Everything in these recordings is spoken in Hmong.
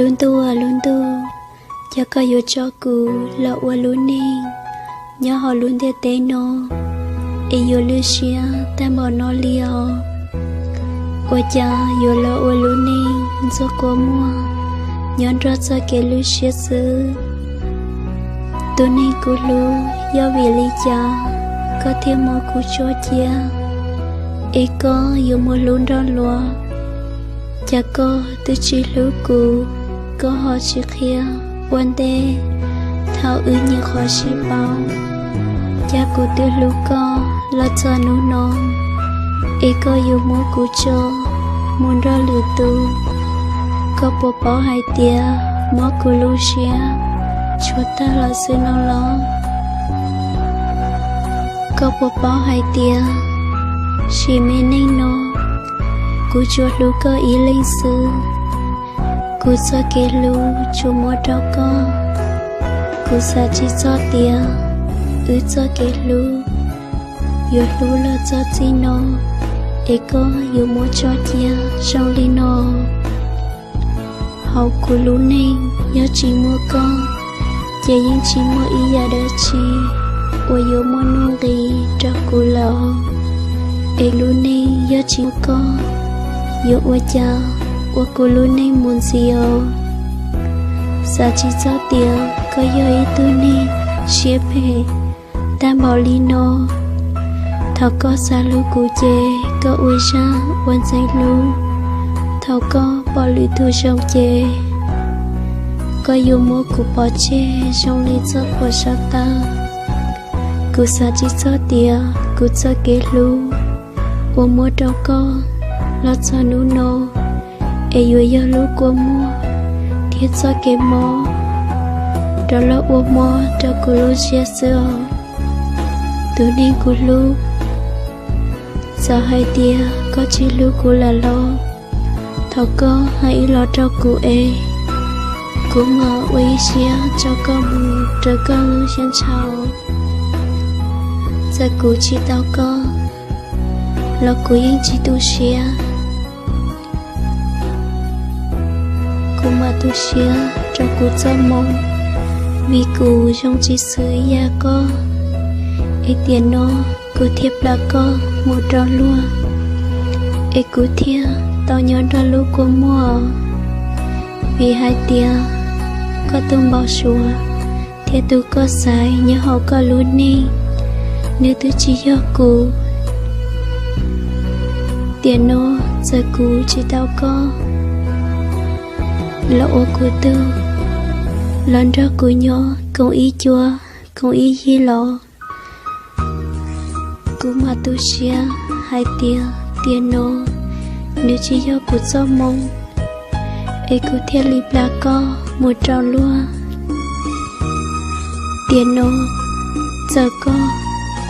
Lub ntuj, lub ntuj, cas koj yuav tso kuv los ua lub neej nyob hauv lub ntiaj teb no es yuav lwj siab tag npaum no li os? Ua cas yuav los ua lub neej ntxuag kua muag nyob nrog txoj kev lwj siab xwb? Tus neeg kuv hlub, yog vim li cas koj thiaj muab kuv tso cia, es koj yuav muab hlub nrog luag? Cas koj twb tsis hlub kuv, koj ho tsis qhia ua ntej thaum wb nyiam qhov sib paub? Cas kuv twb hlub koj los txog hnub no, es koj yuav muab kuv tso mus nrog lwm tus? Koj puas paub hais tias mob kuv lub siab tshuav tag los xwb no los? Koj puas paub hais tias sim me neej no kuv tsuas hlub koj ib leeg xwb? Kuv txoj kev hlub tsuas muab rau koj. Kuv xav tsis txog tias wb txoj kev hlub yuav hlub los txog txij no, es koj yuav muab tso cia zoo li no. Hauv kuv lub neej yog tsis muaj koj, ces yeej tsis muaj ib yam dab tsi uas yuav muaj nuj nqis rau kuv lawm. Es lub neej yog tsis muaj koj, yuav ua cas ua kuv lub neej mus ntxiv os? Xav tsis txog tias koj yog ib tug neeg siab phem tag npaum li no. Thaum koj xav hlub kuv ces koj ua zaj ua ntxeev hlub. Thaum koj pom lwm tus zoo ces koj yuav muab kuv pov tseg zoo li txoj phuam sab taw. Kuv xav tsis txog tias kuv txoj kev hlub uas muab rau koj los txog hnub no, es yuav yog lub kua muag thiab txoj kev mob rov los ua mob rau kuv lub siab xwb os. Tus neeg kuv hlub, txawm hais tias koj tsis hlub kuv lawm los, thaum koj hais ib los rau kuv es kuv mam ua ib siab tso koj mus rau koj lub siab ntshaus. Txawm kuv tsis tau koj los kuv yeej tsis tu siab. Kuv mam tu siab rau kuv txoj moo, vim kuv zoo tsis xws yam koj. Es tiam no kuv thiaj plam koj mus rau luag, es kuv thiaj tau nyob nrog lub kua muag. Vim hais tias koj tus npau suav thiab tus koj xaiv nyob hauv koj lub neej, nws twb tsis yog kuv. Tiam no txawm kuv tsis tau koj los ua kuv tug, los nrog kuv nyob koom ib cuab koom ib yig los, kuv mam tu siab hais tias tiam no nws tsis yog kuv txoj moo, es kuv thiaj li plam koj mus rau luag. Tiam no txawm koj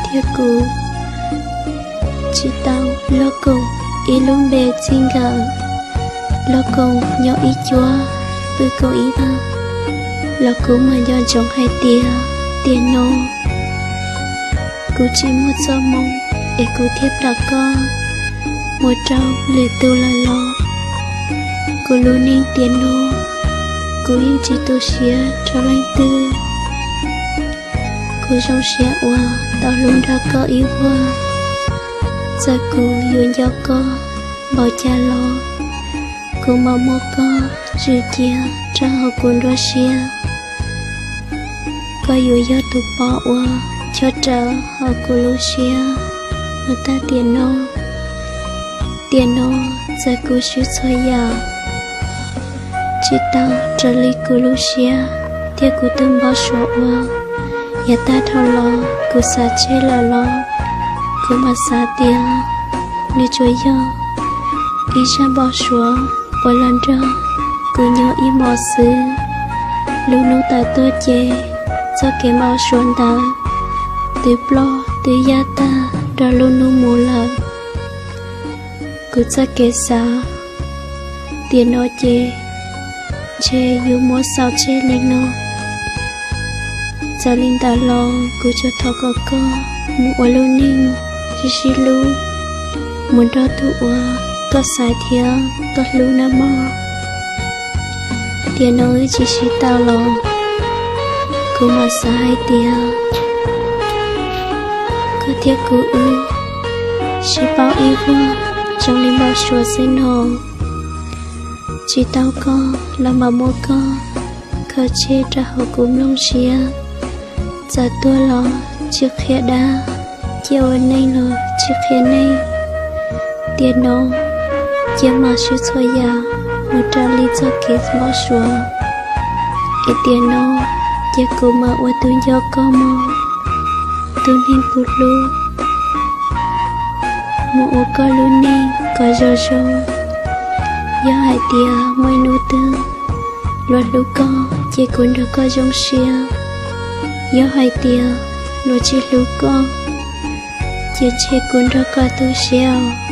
thiab kuv tsis tau los koom ib lub npe txij nkawm, los koom nyob ib cuab pw koom ib tag, los kuv mam nco ntsoov hais tias tiam no kuv tsis muaj txoj moo, es kuv thiaj plam koj mus rau lwm tus lawm los. Kuv lub neej tiam no kuv yeej tsis tu siab rau leej twg. Kuv zoo siab uas tau hlub nrog koj ib vuag. Txawm kuv yuav nco koj npaum cas los, kuv mam muab koj zwm cia rau hauv kuv nruab siab. Koj yuav yog tus pov uas chob rawv hauv kuv lub siab mus tag tiam no. Tiam no txawm kuv swb txhua yam tsis tau raws li kuv lub siab thiab kuv tus npau suav uas yav tag dhau los kuv xav tseg lawm los, kuv mam xav tias nws tsuas yog ib zaj npau suav uas los nrog kuv nyob ib hmos xwb. Lub hnub tawm tuaj ces txoj kev npau suav ntawd twb ploj twb yaj tag rau lub hnub mus lawm. Kuv txoj kev xav tiam no ces ntshe yuav muab xaus tseg li no. Txawm li ntawd los kuv tsuas thov kom koj mus ua lub neej sib sib hlub mus nrog tus uas koj xaiv thiab koj hlub nawb mog. Tiam no wb tsis sib tau los, kuv mam xav hais tias koj thiab kuv wb sib paub ib vuag zoo li npau suav xwb no. Tsis tau koj los mam muab koj kho tseg rau hauv kuv nplooj siab. Txawm tuag los tsis qhia dab, cia ua neej los tsis qhia neej. Tiam no cia mam swb txhua yam mus raws li txoj kev npau suav. Es tiam no cia kuv mam ua tus nco koj mog, tus neeg kuv hlub, mus ua koj lub neej kom zoo zoo. Yog hais tias muaj ib hnub twg luag hlub koj ces kuv nrog koj zoo siab. Yog hais tias luag tsis hlub koj ces ntshe kuv nrog koj tu siab os.